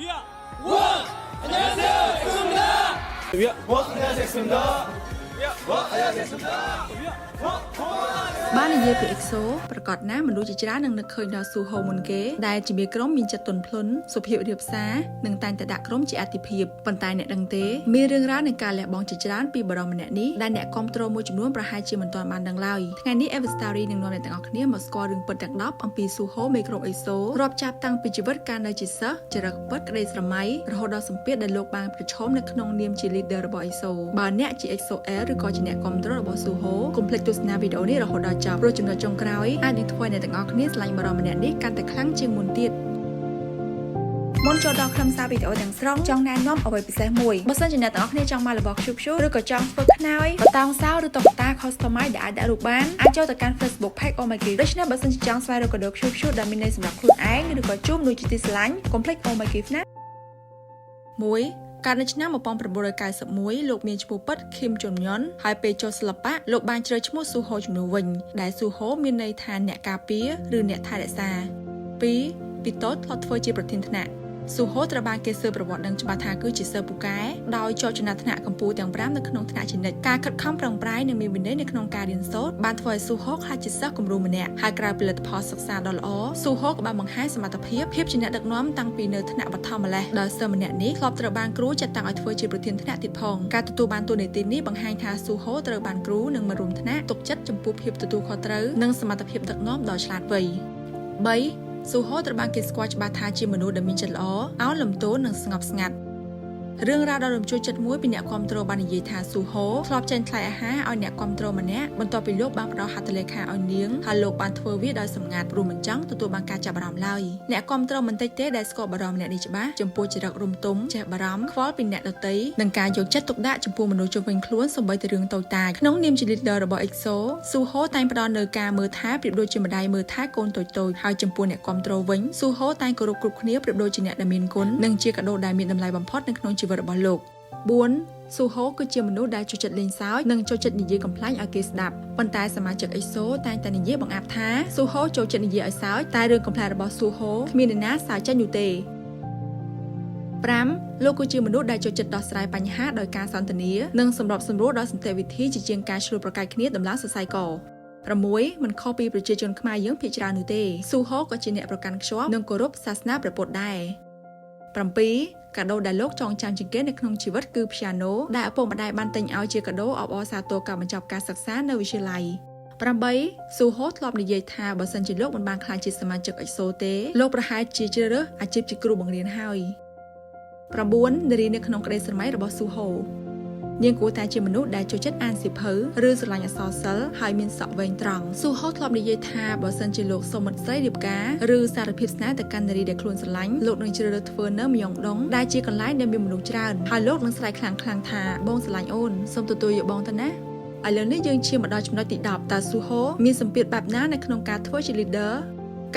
We are ONE! 안녕하세요, 엑소입니다. We are ONE! 안녕하세요, 엑소입니다. We are ONE! 안녕하세요, 엑소입니다. We are ONE! បាននិយាយពី EXO ប្រាកដណាស់មនុស្សជាច្រើននឹងនឹកឃើញដល់ស៊ូហូមុនគេដែលជាមេក្រុមមានចិត្តទន់ភ្លន់សុភាពរាបសារនិងតែងតែដាក់ក្រុមជាអាទិភាពប៉ុន្តែអ្នកដឹងទេមានរឿងរ៉ាវនៃការលះបង់ជាច្រើនពីបរិសម្នាក់នេះដែលអ្នកគាំទ្រមួយចំនួនប្រហែលជាមិនទាន់បានដឹងឡើយថ្ងៃនេះ Ever Story នឹងនាំអ្នកទាំងអស់គ្នាមកស្គាល់រឿងពិតទាំង10អំពីស៊ូហូមេក្រុម EXO រាប់ចាប់តាំងពីជីវិតកាលនៅជាសិស្សចរិតពិតក្តីស្រមៃរហូតដល់សម្ពាធដែលលោកបានប្រឈមនៅក្នុងនាមជា leader របស់ EXO បើអ្នកជា EXO-L ឬក៏ជាអ្នកគាំទ្ររបស់ស៊ូហូកុំភ្លេចទស្សនាវីដេអូនេះរហូតដល់ចប់ព្រោះចំណុចចុងក្រោយអាចនឹងធ្វើឲ្យអ្នកទាំងអស់គ្នាស្រឡាញ់បរិសម្នាក់នេះកាន់តែខ្លាំងជាងមុនទៀតមុនចូលដល់ខ្លឹមសារវីដេអូទាំងស្រុងចង់ណែនាំអ្វីពិសេសមួយបើសិនជាអ្នកទាំងអស់គ្នាចង់បានរបស់ cute cute ឬក៏ចង់ធ្វើខ្នើយបតោងសោឬតុក្កតា customize ដែលអាចដាក់រូបបានអាចចូលទៅកាន់ Facebook Page Oh My Gift ដូច្នេះបើសិនជាចង់ស្វែងរកកាដូ cute cute ដែលមានន័យសម្រាប់ខ្លួនឯងឬក៏ជូនមនុស្សជាទីស្រឡាញ់កុំភ្លេច Oh My Gift ណា1កាលនៅឆ្នាំ1991លោកមានឈ្មោះពិតឃីមជុនញុនហើយពេលចូលសិល្បៈលោកបានជ្រើសឈ្មោះស៊ូហូជំនួសវិញដែលស៊ូហូមានន័យថាអ្នកការពារឬអ្នកថែរក្សា2ពីតូចធ្លាប់ធ្វើជាប្រធានថ្នាក់ស៊ូហូត្រូវបានគេស៊ើបប្រវត្តិដឹងច្បាស់ថាគឺជាសិស្សពូកែដោយជាប់ចំណាត់ថ្នាក់កម្ពុជាទាំង5នៅក្នុងថ្នាក់ជានិច្ចការខិតខំប្រឹងប្រែងនិងមានវិន័យនៅក្នុងការរៀនសូត្របានធ្វើឲ្យស៊ូហូក្លាយជាសិស្សគំរូម្នាក់ហើយក្រៅផលិតផលសិក្សាដ៏ល្អស៊ូហូក៏បានបង្ហាញសមត្ថភាពភាពជាអ្នកដឹកនាំតាំងពីនៅថ្នាក់បឋមម្លេះដោយសិស្សម្នាក់នេះធ្លាប់ត្រូវបានគ្រូចាត់តាំងឲ្យធ្វើជាប្រធានថ្នាក់ទៀតផងការទទួលបានតួនាទីនេះបង្ហាញថាស៊ូហូត្រូវបានគ្រូនិងមិត្តរួមថ្នាក់ទុកចិត្តចំពោះភាពទទួលខុសត្រូវនិងសមត្ថភាពដឹកនាំដ៏ឆ្លាតវៃ3ស៊ូហូត្រូវបានគេស្គាល់ច្បាស់ថាជាមនុស្សដែលមានចិត្តល្អអោនលំទោននិងស្ងប់ស្ងាត់រឿងរ៉ាវដ៏រំជួលចិត្តមួយពីអ្នកគាំទ្របាននិយាយថាស៊ូហូធ្លាប់ចេញថ្លៃអាហារឲ្យអ្នកគាំទ្រម្នាក់បន្ទាប់ពីលោកបានផ្ដល់ហត្ថលេខាឲ្យនាងហើយលោកបានធ្វើវាដោយសម្ងាត់ព្រោះមិនចង់ទទួលបានការចាប់អារម្មណ៍ឡើយអ្នកគាំទ្រមិនតិចទេដែលស្គាល់បារម្ភអ្នកនេះច្បាស់ចំពោះចរិតរំទុំចេះបារម្ភខ្វល់ពីអ្នកដទៃនិងការយកចិត្តទុកដាក់ចំពោះមនុស្សជុំវិញខ្លួនសូម្បីតែរឿងតូចតាចក្នុងនាមជា leader របស់ EXO ស៊ូហូតែងផ្ដល់នូវការមើលថែប្រៀបដូចជាម្ដាយមើលថែកូនតូចៗហើយចំពោះអ្នកគាំទ្រវិញស៊ូហូតែងគោរពគ្រប់គ្នាប្រៀបដូចជាអ្នកដែលមានគុណនិងជាកាដូដែលមានតម្លៃបំផុតនៅក្នុងជីវិតរបស់លោក4ស៊ូហូគឺជាមនុស្សដែលចូលចិត្តលេងសើចនិងចូលចិត្តនិយាយកំប្លែងឲ្យគេស្ដាប់ប៉ុន្តែសមាជិក EXO តែងតែនិយាយបង្អាប់ថាស៊ូហូចូលចិត្តនិយាយឲ្យសើចតែរឿងកំប្លែងរបស់ស៊ូហូគ្មាននរណាសើចចេញនោះទេ5លោកគឺជាមនុស្សដែលចូលចិត្តដោះស្រាយបញ្ហាដោយការសន្ទនានិងសម្របសម្រួលដោយសន្តិវិធីជាជាងការឈ្លោះប្រកែកគ្នាដំឡើងសរសៃក6មិនខុសពីប្រជាជនខ្មែរយើងភាគច្រើននោះទេស៊ូហូក៏ជាអ្នកប្រកាន់ខ្ជាប់និងគោរពសាសនាព្រះពុទ្ធដែរ7កាដូដែលលោកចងចាំជាងគេនៅក្នុងជីវិតគឺ piano ដែលឪពុកម្ដាយបានទិញឲ្យជាកាដូអបអរសាទរការបញ្ចប់ការសិក្សានៅវិទ្យាល័យ8ស៊ូហូធ្លាប់និយាយថាបើសិនជាលោកមិនបានក្លាយជាសមាជិក EXO ទេលោកប្រហែលជាជ្រើសរើសអាជីពជាគ្រូបង្រៀនហើយ9នារីនៅក្នុងក្តីស្រមៃរបស់ស៊ូហូនាងគួរតែជាមនុស្សដែលចូលចិត្តអានសៀវភៅឬស្រឡាញ់អក្សរសិល្ប៍ហើយមានសក់វែងត្រង់ស៊ូហូធ្លាប់និយាយថាបើសិនជាលោកសុំមិត្តស្រីរៀបការឬសារភាពស្នេហ៍ទៅកាន់នារីដែលខ្លួនស្រឡាញ់លោកនឹងជ្រើសរើសធ្វើនៅមយ៉ុងដុងដែលជាកន្លែងដែលមានមនុស្សច្រើនហើយលោកនឹងស្រែកខ្លាំងៗថាបងស្រឡាញ់អូនសូមទទួលយកបងទៅណាឥឡូវនេះយើងឈានមកដល់ចំណុចទី10តើស៊ូហូមានសម្ពាធបែបណានៅក្នុងការធ្វើជា leader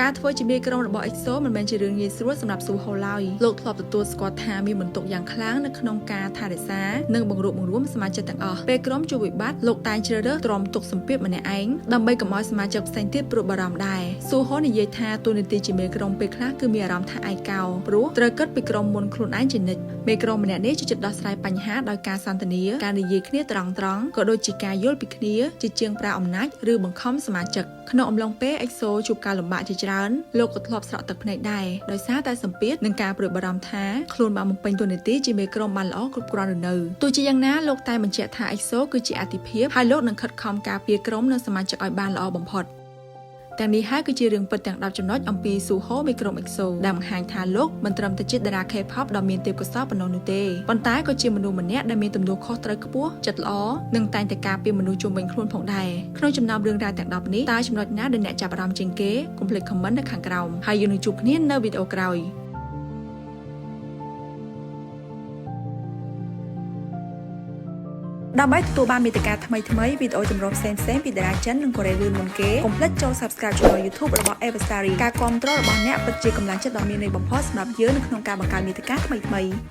ការធ្វើជាមេក្រុមរបស់ EXO មិនមែនជារឿងងាយស្រួលសម្រាប់ស៊ូហូឡើយលោកធ្លាប់ទទួលស្គាល់ថាមានបន្ទុកយ៉ាងខ្លាំងនៅក្នុងការថែរក្សានិងបង្រួបបង្រួមសមាជិកទាំងអស់ពេលក្រុមជួបវិបត្តិលោកតែងជ្រើសរើសទ្រាំទុកសម្ពាធម្នាក់ឯងដើម្បីកុំឲ្យសមាជិកផ្សេងទៀតព្រួយបារម្ភដែរស៊ូហូនិយាយថាតួនាទីជាមេក្រុមពេលខ្លះគឺមានអារម្មណ៍ថាឯកោព្រោះត្រូវគិតពីក្រុមមុនខ្លួនឯងជានិច្ចមេក្រុមម្នាក់នេះចូលចិត្តដោះស្រាយបញ្ហាដោយការសន្ទនាការនិយាយគ្នាត្រង់ត្រង់ក៏ដូចជាការយល់ពីគ្នាជាជាងប្រើអំណាចឬបង្ខំសមាជិកក្នុងអំឡុងពេល EXO ជួបការលំបាកជាច្រើនលោកក៏ធ្លាប់ស្រក់ទឹកភ្នែកដែរដោយសារតែសម្ពាធនិងការព្រួយបារម្ភថាខ្លួនបានបំពេញតួនាទីជាមេក្រុមបានល្អគ្រប់គ្រាន់ឬនៅទោះជាយ៉ាងណាលោកតែបញ្ជាក់ថា EXO គឺជាអាទិភាពហើយលោកនឹងខិតខំការពារក្រុមនិងសមាជិកឲ្យបានល្អបំផុតទាំងនេះហើយគឺជារឿងពិតទាំង10ចំណុចអំពីស៊ូហូមេក្រុម EXO ដែលបង្ហាញថាលោកមិនត្រឹមតែជាតារា K-pop ដ៏មានទេពកោសល្យប៉ុណ្ណោះនោះទេប៉ុន្តែក៏ជាមនុស្សម្នាក់ដែលមានទំនួលខុសត្រូវខ្ពស់ចិត្តល្អនិងតែងតែការពារមនុស្សជុំវិញខ្លួនផងដែរក្នុងចំណោមរឿងរ៉ាវទាំង10នេះតើចំណុចណាដែលអ្នកចាប់អារម្មណ៍ជាងគេកុំភ្លេច comment នៅខាងក្រោមហើយយើងនឹងជួបគ្នានៅវីដេអូក្រោយ ដើម្បីទទួលបានមាតិកាថ្មីៗវីដេអូចម្រុះផ្សេងៗពីតារាចិននិងកូរ៉េលឿនមុនគេកុំភ្លេចចូល Subscribe Channel YouTube របស់ Everstar ការគាំទ្ររបស់អ្នកពិតជាកម្លាំងចិត្តដ៏មានន័យបំផុតសម្រាប់យើងនៅក្នុងការបង្កើតមាតិកាថ្មីៗ។